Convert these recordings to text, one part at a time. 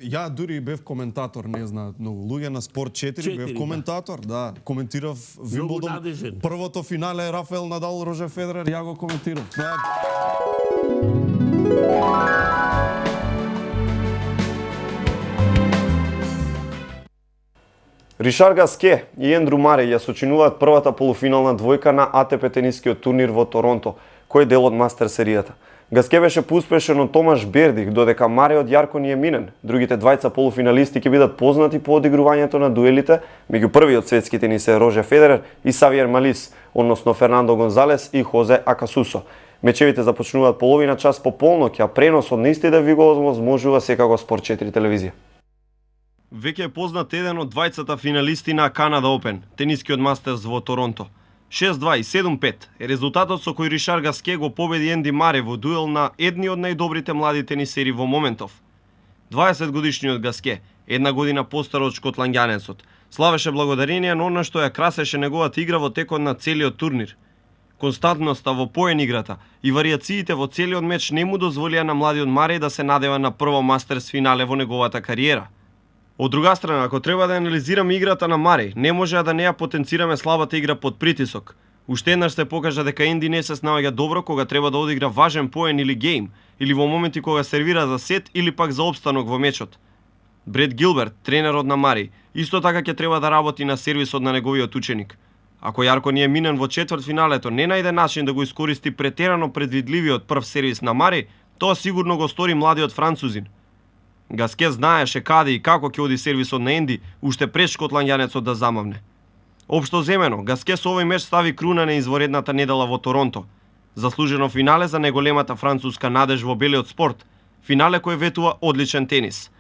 Ја дури бев коментатор, не знаат многу луѓе на Спорт 4, бев коментатор, да, коментирав Вимблдон. Првото финале Рафаел Надал, Рожер Федерер, ја го коментирав. Ришар Гаске и Ендру Маре ја сочинуваат првата полуфинална двојка на АТП тенискиот турнир во Торонто, кој е дел од мастер серијата. Гаске беше поуспешен од Томаш Бердих, додека Маре од јарко ни е минен. Другите двајца полуфиналисти ќе бидат познати по одигрувањето на дуелите меѓу првиот светски тенисер Рожер Федерер и Савиер Малис, односно Фернандо Гонзалес и Хозе Акасусо. Мечевите започнуваат половина час по полноќ, а преносот на истите ви го овозможува секако Спорт 4 телевизија. Веќе е познат еден од двајцата финалисти на Канада Опен, тенискиот мастерс во Торонто. 6-2 и 7-5 е резултатот со кој Ришар Гаске го победи Енди Маре во дуел на едни од најдобрите млади тенисери во моментов. 20 годишниот Гаске, една година постар од шкотланѓанецот, славеше благодарение на она што ја красеше неговата игра во текот на целиот турнир. Константноста во поен играта и вариациите во целиот меч не му дозволија на младиот Маре да се надева на прво мастерс финале во неговата кариера. Од друга страна, ако треба да анализираме играта на Маре, не може да не ја потенцираме слабата игра под притисок. Уште еднаш се покажа дека Енди не се снаоѓа добро кога треба да одигра важен поен или гейм, или во моменти кога сервира за сет или пак за опстанок во мечот. Бред Гилберт, тренерот на Маре, исто така ќе треба да работи на сервисот на неговиот ученик. Ако Јарко ни е минен во четвртфиналето, не најде начин да го искористи претерано предвидливиот прв сервис на Маре, тоа сигурно го стори младиот французин. Гаске знаеше каде и како ќе оди сервисот на Енди, уште пред шкотланѓанецот да замавне. Општо земено, Гаске со овој меч стави круна на изворедната недела во Торонто. Заслужено финале за неголемата француска надеж во белиот спорт, финале кој ветува одличен тенис.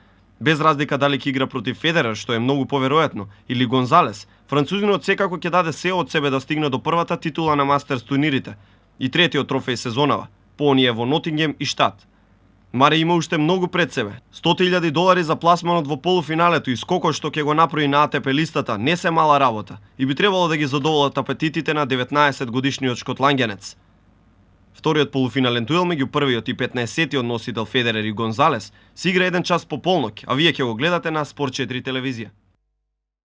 Без разлика дали ќе игра против Федерер, што е многу поверојатно, или Гонзалес, французинот секако ќе даде се од себе да стигне до првата титула на мастерс турнирите и третиот трофеј сезонава, по оние во Нотингем и Штат. Маре има уште многу пред себе. $100,000 за пласманот во полуфиналето и скокот што ќе го направи на АТП листата не се мала работа и би требало да ги задоволат апетитите на 19 годишниот шкотланѓанец. Вториот полуфинален дуел меѓу првиот и 15-тиот носител Федерер и Гонзалес се игра 1 час по полноќ, а вие ќе го гледате на Спорт 4 телевизија.